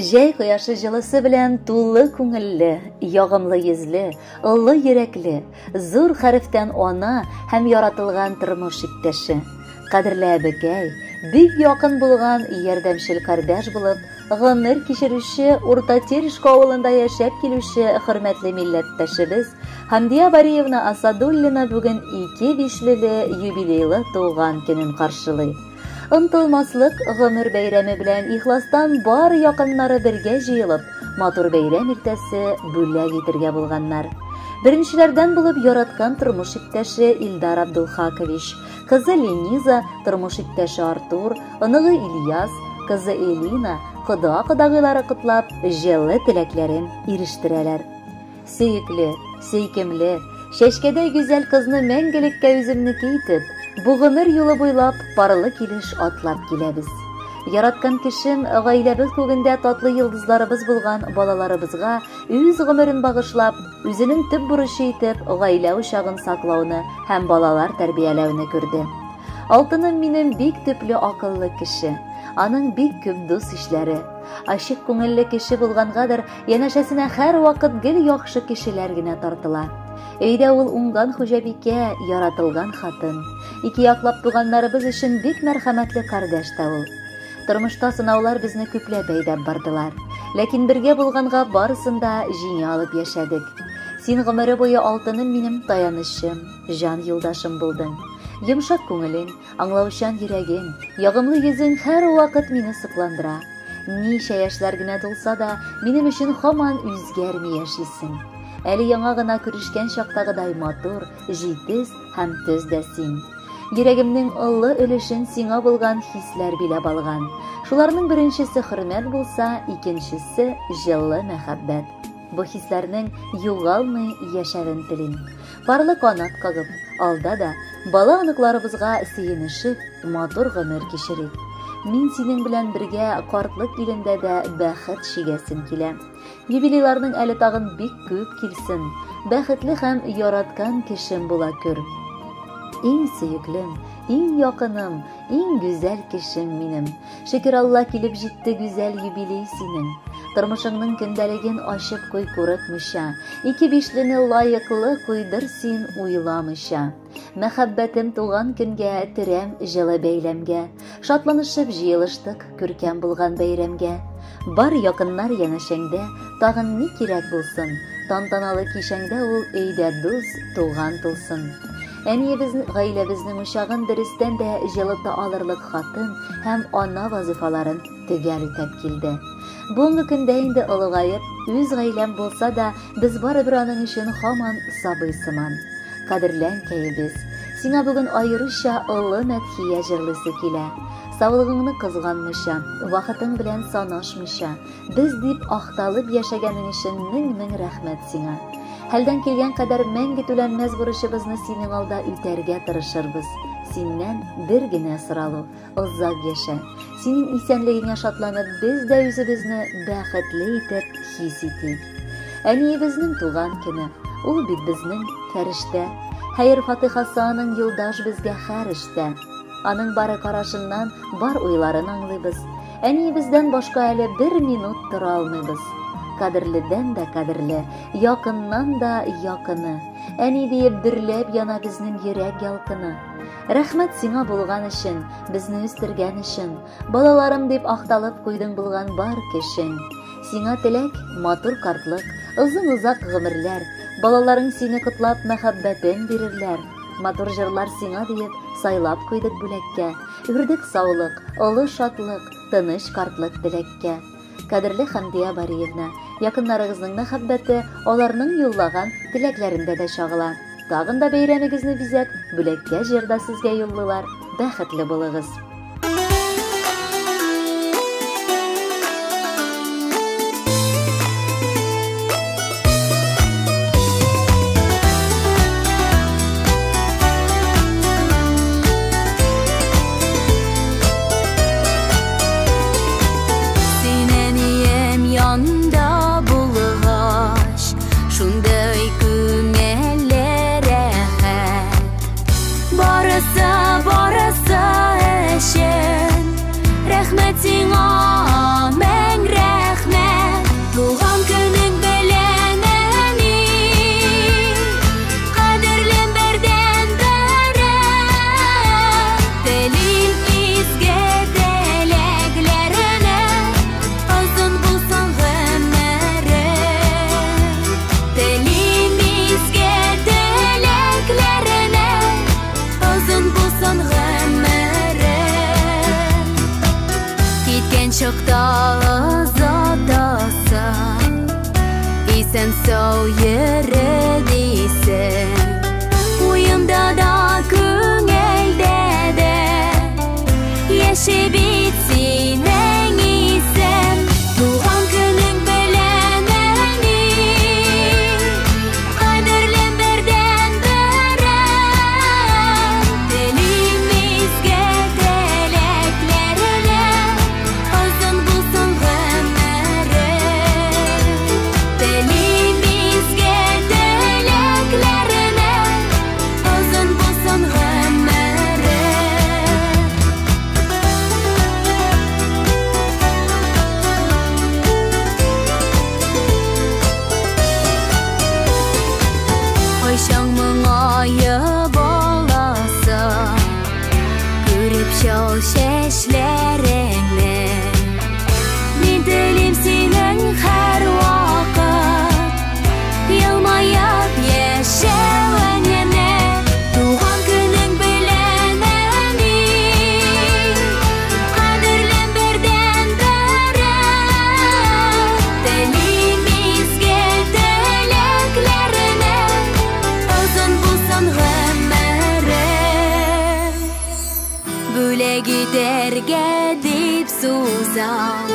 Җәй кояшы җылысы белән тулы күңелле, ягымлы йөзле, олы йөрәкле, зур хәрефтән ана һәм яратылган тормыш иптәше. Кадерле әбекәй, бик якын булган ярдәмчел кардәш булып, гомер кичерүче Урта Терешка авылында яшәп килүче хөрмәтле милләттәшебез Хәмдия Бариевна Асадуллина бүген ике бишлеле юбилейлы туган көнен каршылый. Онтылмаслык гомер бәйрәме белән ихластан бар якыннары бергә җыелып, матур бәйрәм иртәсе бүләк итергә булганнар. Беренчеләрдән булып яраткан тормыш иптәше Илдар Абдулхакович, кызы Лениза, тормыш иптәше Артур, оныгы Ильяс, кызы Элина, кода-кодагыйлары котлап, җылы теләкләрен ирештерәләр. Сөекле, сөйкемле, чәчкәдәй гүзәл кызны мәңгелеккә үземнеке итеп, бу гомер юлы буйлап парлы килеш атлап киләбез. Яраткан кешем, гаиләбез күгендә татлы йолдызларыбыз булган балаларыбызга үз гомерен багышлап, үзенең төп бурычы итеп гаилә учагын саклауны һәм балалар тәрбияләүне күрде. Алтыным минем бик төпле акыллы кеше. Аның бик күп дус-ишләре. Ачык күңелле кеше булгангадыр, Янәшәсенә һәрвакыт гел яхшы кешеләр генә тартыла. Өйдә ул уңган хуҗабикә, яратылган хатын. Ике яклап туганнарыбыз өчен бик мәрхәмәтле кардәш тә ул. Тормышта сынаулар безне күпләп әйдәп бардылар. Ләкин бергә булганга барысын да җиңә алып яшәдек. Син гомере буе алтыным минем таянычым, җан юлдашым булдың. Йомшак күңелең, аңлаучан йөрәгең, ягымлы йөзең һәрвакыт мине сокландыра. Ничә яшьләр генә тулса да, минем өчен һаман үзгәрми яшисең. Әле яңа гына күрешкән чактагыдай матур, җитез һәм төз дә син. Йөрәгемнең олы өлешен сиңа булган хисләр биләп алган. Шуларның беренчесе хөрмәт булса, икенчесе җылы мәхәббәт. Бу хисләрнең югалмый яшәвен телим. Парлы канат кагып, алда да бала-оныкларыбызга сөенешеп, матур гомер кичерик. Мин синең белән бергә картлык илендә дә бәхет чигәсем килә. Юбилейларның әле тагын бик күп килсен. Бәхетле һәм яраткан кешем була күр. Иң сөеклем, иң якыным, иң гүзәл кешем минем. Шөкер Алла килеп җитте гүзәл юбилей синең. Тормышыңның көндәлеген ачып куй курыкмыйча. Ике бишлене лаеклы куйдыр син уйламыйча. Мәхәббәтем туган көнгә терәм җылы бәйләмгә. Шатланышып җыелыштык күркәм булган бәйрәмгә. Бар якыннар янәшәңдә, тагын ни кирәк булсын? Тантаналы кичәңдә ул өйдә дус, туган тулсын. Әниебез гаиләбезнең учагын дөрестән дә җылыта алырлык хатын һәм ана вазыйфаларын төгәл үтәп килде. Бүгенге көндә инде олыгаеп, үз гаиләм булса да, без барыбер аның өчен һаман сабый сыман. Кадерле әнкәебез, сиңа бүген аеруча олы мәдхия җырлыйсы килә. Саулыгыңны кызганмыйча, вакытың белән санашмыйча, без дип ахталып яшәгәнең өчен мең-мең рәхмәт сиңа. Хәлдән килгән кадәр мәңге түләнмәс бурычыбызны синең алда үтәргә тырышырбыз. Синнән бер генә соралу, озак яшә. Синең исәнлегеңә шатланып, без дә үзебезне бәхетле итеп хис итик. Әниебезнең туган көне, ул бит безнең фәрештә. Хәер-фатихасы аның юлдаш безгә һәр эштә. Аның бары карашыннан бар уйларын аңлыйбыз. Әниебездән башка әле бер минут тора алмыйбыз. Кадерледән дә кадерле, якыннан да якыны. Әни диеп дөрләп яна безнең йөрәк ялкыны. Рәхмәт сиңа булган өчен, безне үстергән өчен. Балаларым дип ахталып куйдың булган бар кешең. Сиңа теләк, матур картлык, озын-озак гомерләр. Балаларың сине котлап мәхәббәтен бирерләр. Матур җырлар сиңа диеп сайлап куйдык бүләккә. Үрдек саулык, олы шатлык, тыныч картлык теләккә. Кадерле Хәмдия Бариевна, якыннарыгызның мәхәббәте аларның юллаган теләкләрендә дә чагыла. Тагын да бәйрәмегезне бизәп, бүләккә җыр да сезгә юллыйлар. Бәхетле булыгыз! Син әнием янында булгач, шундый күңелле рәхәт. Барысы, барысы өчен Исән-сау йөре дисең. Уемда да, күңелдә дә яши бит синең исем. Туган көнең белән, әни, кадерлем бердән-берем. Телим изге теләкләреңә, озын булсын гомерең. Телим изге теләкләреңә, озын булсын гомерең. Кайчан моңаеп аласың, күреп чал чәчләреңне. Мин телим синең һәрвакыт елмаеп яшәвеңне. Туган көнең белән, әни, кадерлем бердән-берем. Телим изге теләкләреңә, озын булсын гомерең. Бүләк итәргә дип сузам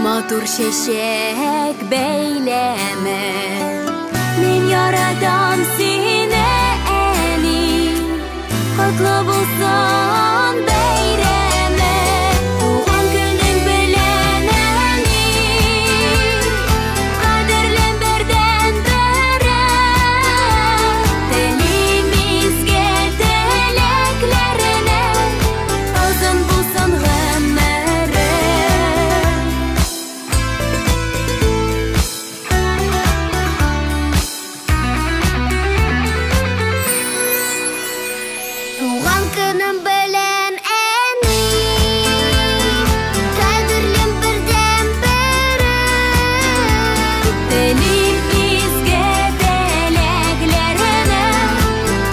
матур чәчәк бәйләме. Мин яратам сине, әни, котлы булсын бәйрәме. Туган көнең белән, әни, кадерлем бердән-берем. Телим изге теләкләреңә, озын булсын гомерең. Туган көнем белән, әни, кадерлем бердән-берем. Телим изге теләкләреңә,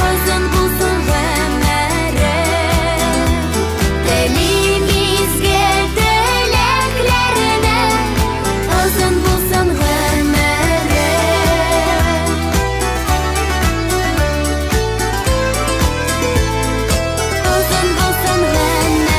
озын булсын гомерең. Телим изге теләкләреңә, озын булсын гомерең. Озын булсын гомерең.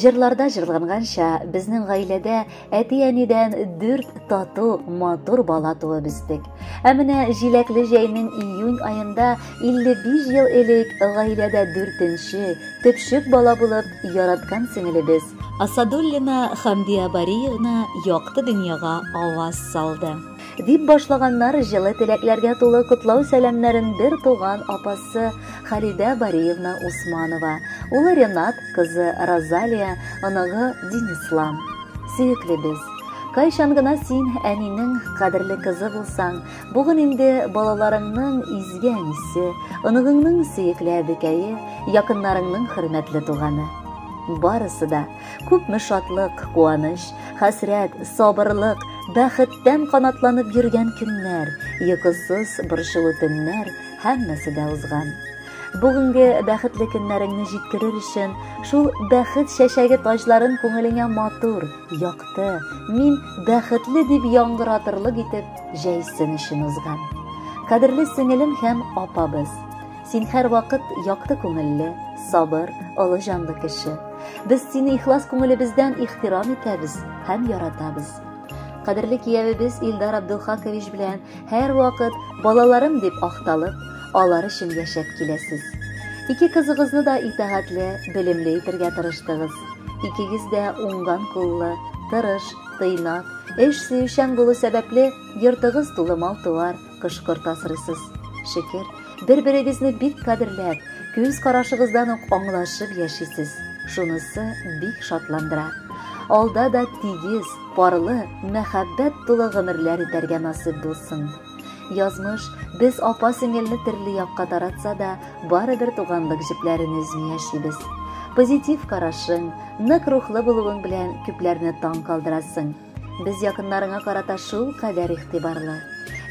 Җырларда җырланганча, безнең гаиләдә әти-әнидән 4 тату, матур бала туып үстек. Ә менә җиләкле җәйнең июнь аенда 55 ел элек гаиләдә 4нче төпчек бала булып яраткан сеңелебез Асадуллина Хамдия Бариевна якты дөньяга аваз салды. Дип башлаганнар җылы теләкләргә тулы котлау сәламнәрен бер туган апасы Халидә Бариевна Усманова, улы Ренат, кызы Розалия, оныгы Динислам. Сөеклебез, кайчан гына син әнинең кадерле кызы булсаң, бүген инде балаларыңның изге әнисе, оныгыңның сөекле әбекәе, якыннарыңның хөрмәтле туганы. Барысы да күпме шатлык, куаныч, хәсрәт, сабырлык, бәхеттән канатланып йөргән көннәр, йокысыз борчулы төннәр һәммәсе дә узган. Бүгенге бәхетле көннәреңне җиткерер өчен шул бәхет чәчәге таҗларын күңелеңә матур, якты, мин бәхетле дип яңгыратырлык итеп җәйсен өчен узган. Кадерле сеңелем һәм апабыз, син һәрвакыт якты күңелле, сабыр, олы җанлы кеше. Без сине ихлас күңелебездән ихтирам итәбез һәм яратабыз. Кадерле киявебез Илдар Абдулхакович белән һәрвакыт балаларым дип ахталып, алар өчен яшәп киләсез. Ике кызыгызны да итагатьле, белемле итәргә тырыштыгыз. Икегез дә уңган куллы, тырыш, тыйнак, эш сөючән булу сәбәпле йортыгыз тулы мал-туар, кош-корт асрыйсыз. Шөкер, бер-берегезне бик кадерләп, күз карашыгыздан ук аңлашып яшисез. Шунысы бик шатландыра. Алда да тигез, парлы, мәхәббәт тулы гомерләр итәргә насыйп булсын. Язмыш без апа-сеңелне төрле якка таратса да, барыбер туганлык җепләрен өзми яшибез. Позитив карашың, нык рухлы булуың белән күпләрне таң калдырасың. Без якыннарыңа карата шул кадәр игътибарлы.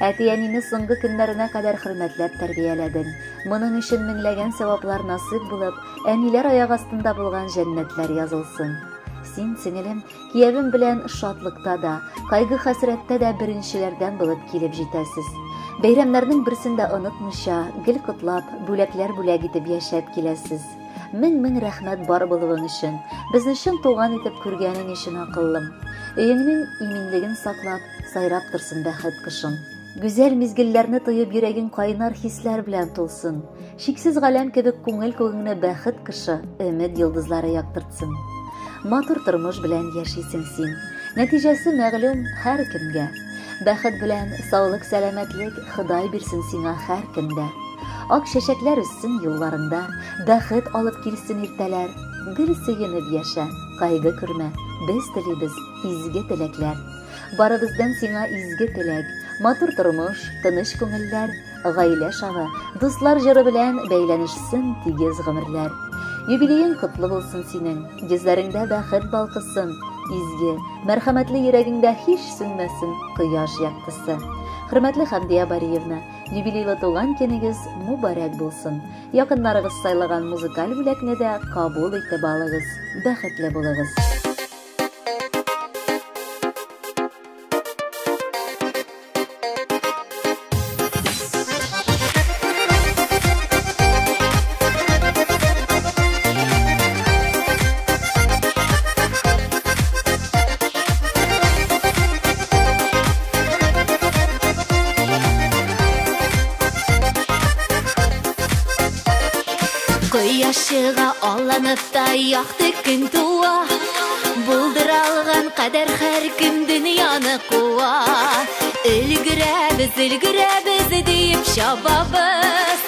Әти-әнине соңгы көннәренә кадәр хөрмәтләп тәрбияләдең. Моның өчен меңләгән саваплар насыйп булып, әниләр аяк астында булган җәннәтләр язылсын. Син, сеңелем, киявем белән шатлыкта да, кайгы-хәсрәттә дә беренчеләрдән булып килеп җитәсез. Бәйрәмнәрнең берсен дә онытмыйча, гел котлап, бүләкләр бүләк итеп яшәп киләсез. Мең-мең рәхмәт бар булуың өчен, безне чын туган итеп күргәнең өчен, акыллым. Өеңнең иминлеген саклап, сайрап торсын бәхет кошың. Гүзәл мизгелләрне тоеп йөрәгең кайнар хисләр белән тулсын. Чиксез галәм кебек күңел күгеңне бәхет кышы, өмет йолдызлары яктыртсын. Матур тормыш белән яшисең син. Нәтиҗәсе мәгълүм һәркемгә. Бәхет белән саулык, сәламәтлек Ходай бирсен сиңа һәр көндә. Ак чәчәкләр үссен юлларында, бәхет алып килсен иртәләр. Гел сөенеп яшә, кайгы күрмә, без телибез изге теләкләр. Барыбыздан сиңа изге теләк, матур тормыш, тыныч күңелләр, гаилә шавы, дуслар җыры белән бәйләнешсен тигез гомерләр. Юбилеең котлы булсын синең, йөзләреңдә бәхет балкысын, изге, мәрхәмәтле йөрәгеңдә һич сүнмәсен кояш яктысы. Хөрмәтле Хәмдия Бариевна, юбилейлы туган көнегез мубарәк булсын. Якыннарыгыз сайлаган музыкаль бүләкне дә кабул итеп алыгыз. Бәхетле булыгыз. Кояш чыга алланып та якты көн туа. Булдыра алган кадәр һәркем дөньяны куа. Өлгерәбез, өлгерәбез диеп чабабыз.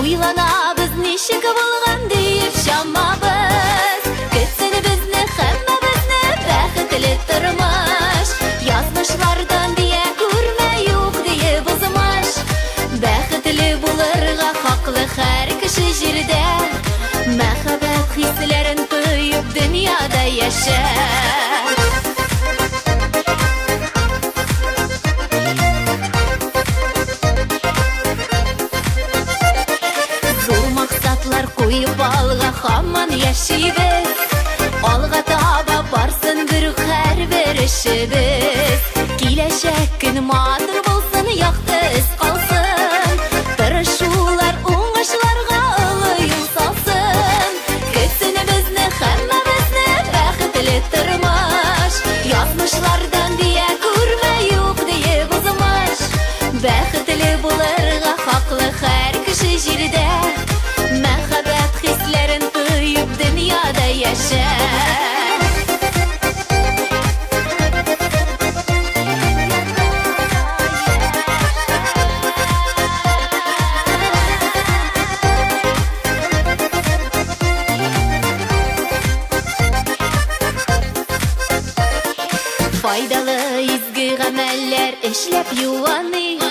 Уйланабыз ничек булган диеп чамабыз. Көтсен безне һәммәбезне бәхетле тормыш. Язмышлардан дия күрмә юк диеп узмыш. Бәхетле булырга хаклы һәр кеше җирдә. Мәхәббәт хисләрен тоеп дөньяда яшә. Зур максатлар куеп алга һаман яшибез. Алга таба барсын бер һәрбер эшебез. Киләчәк көн матур булсын, якты эз калсын. Тырышулар уңышларга олы юл салсын. Көтсен безне һәммәбезне бәхетле тормыш. Язмышлардан дия күрмә юк диеп узмыш. Бәхетле булырга хаклы һәр кеше җирдә. Мәхәббәт хисләрен тоеп дөньяда яшә. Файдалы изге гамәлләр эшләп юаныйк.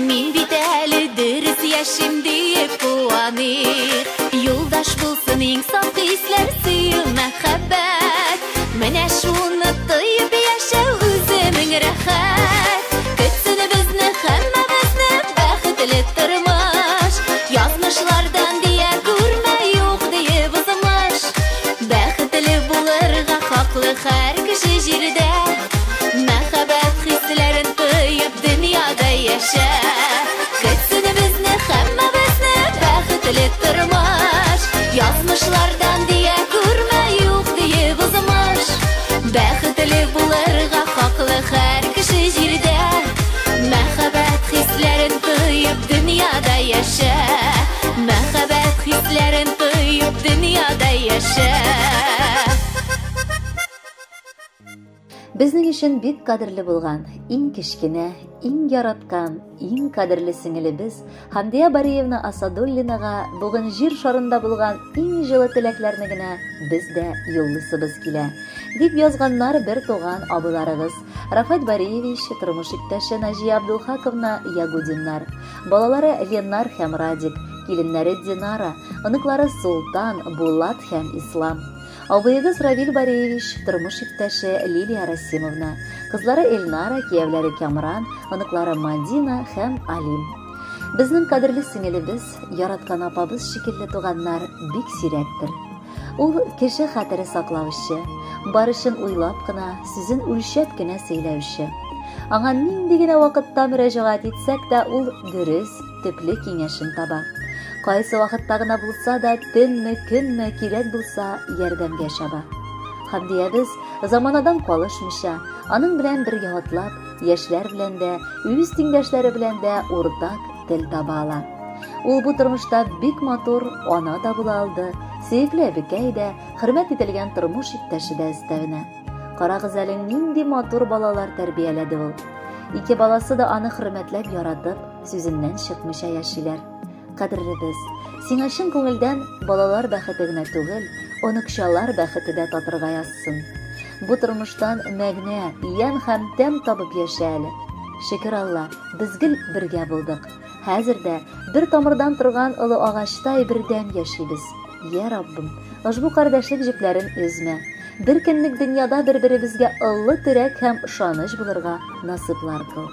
Мин бит әле дөрес яшим диеп куаныйк. Юлдаш булсын иң саф хисләр, сөю, мәхәббәт. Менә шуны тоеп яшәү үзе мең рәхәт. Көтсен безне һәммәбезне бәхетле тормыш. Язмышлардан дия күрмә юк диеп узмыш. Бәхетле булырга хаклы һәр кеше җирдә. Мәхәббәт хисләрен тоеп дөньяда яшә. Көтсен безне һәммәбезне бәхетле тормыш. Язмышлардан дия күрмә юк диеп узмыш. Бәхетле булырга хаклы һәр кеше җирдә. Мәхәббәт хисләрен тоеп дөньяда яшә. Мәхәббәт хисләрен тоеп дөньяда яшә. Безнең өчен бик кадерле булган, иң кечкенә, иң яраткан, иң кадерле сеңелебез Хәмдия Бариевна Асадуллинага бүген җир шарында булган иң җылы теләкләрне генә без дә юллыйсыбыз килә. Дип язганнар бер туган абыйларыгыз Рафат Бариевич, тормыш иптәше Наҗия Абдулхаковна Ягудиннар, балалары Ленар һәм Радик, киленнәре Динара, оныклары Султан, Булат һәм Ислам. Абыегыз Равил Бариевич, тормыш иптәше Лилия Расимовна, кызлары Эльнара, кияүләре Камран, оныклары Мадина һәм Алим. Безнең кадерле сеңелебез, яраткан апабыз шикелле туганнар бик сирәктер. Ул кеше хәтере саклаучы, бар эшен уйлап кына, сүзен үлчәп кенә сөйләүче. Аңа нинди генә вакытта мөрәҗәгать итсәк тә, ул дөрес, төпле киңәшен таба. Кайсы вакытта гына булса да, төнме, көнме, кирәк булса, ярдәмгә чаба. Хәмдиябез заманадан калышмыйча, аның белән бергә атлап, яшьләр белән дә, үз тиңдәшләре белән дә уртак тел таба ала. Ул бу тормышта бик матур ана да була алды, сөекле әбекәй дә, хөрмәт ителгән тормыш иптәше дә өстәвенә. Карагыз әле, нинди матур балалар тәрбияләде ул. Ике баласы да аны хөрмәтләп, яратып, сүзеннән чыкмыйча яшиләр. Кадерлебез, сиңа чын күңелдән балалар бәхете генә түгел, оныкчалар бәхете дә татырга язсын. Бу тормыштан мәгънә, ямь һәм тәм табып яшә әле. Шөкер Алла, без гел бергә булдык. Хәзер дә бер тамырдан торган олы агачтай бердәм яшибез. Йә Раббым, ошбу кардәшлек җепләрен өзмә. Бер көнлек дөньяда бер-беребезгә олы терәк һәм ышаныч булырга насыйплар кыл.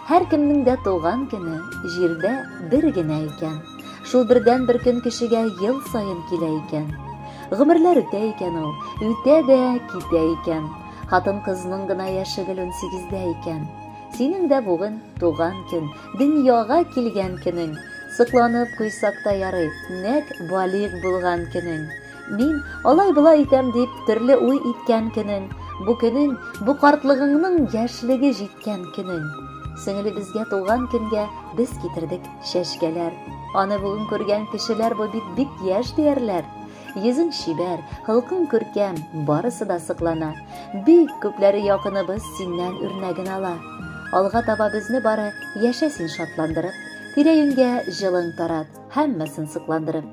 Һәркемнең дә туган көне җирдә бер генә икән. Шул бердән бер көн кешегә ел саен килә икән. Гомерләр үтә икән ул, үтә дә китә икән. Хатын-кызның гына яше гел 18-дә икән. Синең дә бүген туган көн, дөньяга килгән көнең. Сокланып куйсак та ярый, нәк балигъ булган көнең. Мин алай-болай итәм дип төрле уй иткән көнең. Бу көнең, бу картлыгыңның яшьлеге җиткән көнең. Сеңелебезгә туган көнгә без китердек чәчкәләр. Аны бүген күргән кешеләр бу бит бик яшь диярләр. Йөзең чибәр, холкың күркәм, барысы да соклана. Бик күпләре якыныбыз синнән үрнәген ала. Алга таба безне бары яшә син шатландырып, тирә-юньгә җылың тарат, һәммәсен сокландырып.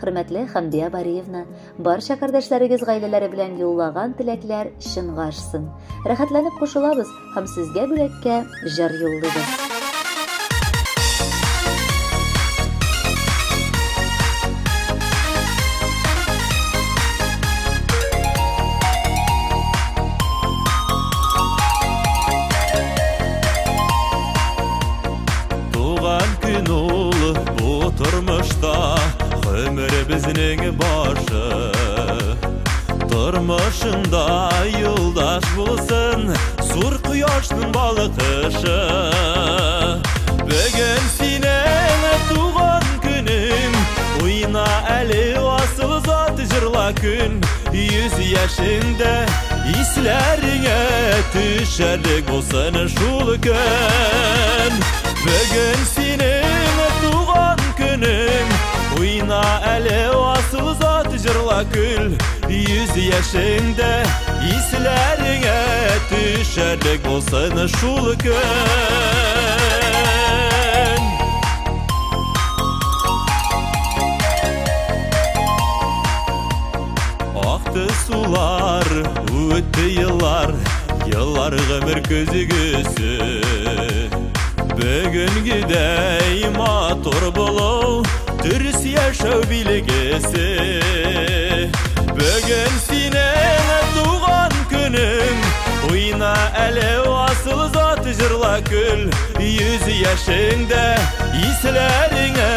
Хөрмәтле Хәмдия Бариевна, барча кардәшләрегез гаиләләре белән юллаган теләкләр чынга ашсын. Рәхәтләнеп кушылабыз һәм сезгә бүләккә җыр юллыйбыз. Туган көн ул бу тормышта гомеребезнең башы. Тормышыңда юлдаш булсын зур кояшның балкышы. Бүген синең туган көнең, уйна әле асыл зат җырла көн. 100 яшеңдә исләреңә төшәрлек булсын шул көн. Бүген синең туган көнең, уйна әле асыл зат җырла көл. 100 яшеңдә исләреңә төшәрлек булсын шул көн. Акты сулар, үтте еллар, еллар гомер көзгесе. Бүгенгедәй матур булу, дөрес яшәү билгесе. Бүген синең туган көнең, уйна әле асыл зат җырла көл. 100 яшеңдә исләреңә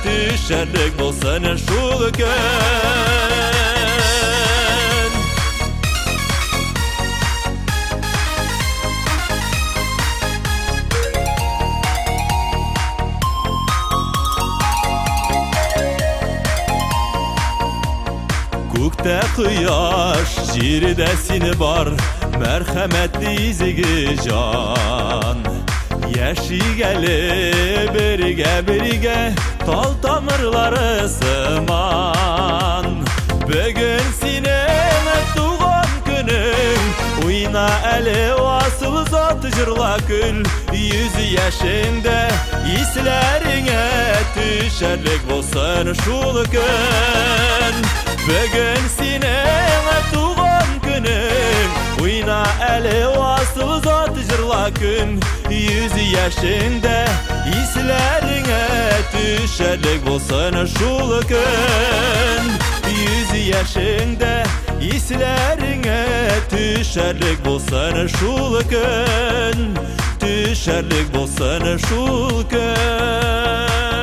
төшәрлек булсын шул көн. Күктә кояш, җирдә сине бар, мәрхәмәтле изге җан. Яшик әле бергә-бергә, тал тамырлары сыман. Бүген синең туган көнең, уйна әле асыл зат җырла көл. 100 яшеңдә исләреңә төшәрлек булсын шул көн. Бүген синең туган көнең, уйна әле асыл зат җырла көн. 100 яшеңдә исләреңә төшәрлек булсын шул көн. 100 яшеңдә исләреңә төшәрлек булсын шул көн. Төшәрлек булсын шул көн.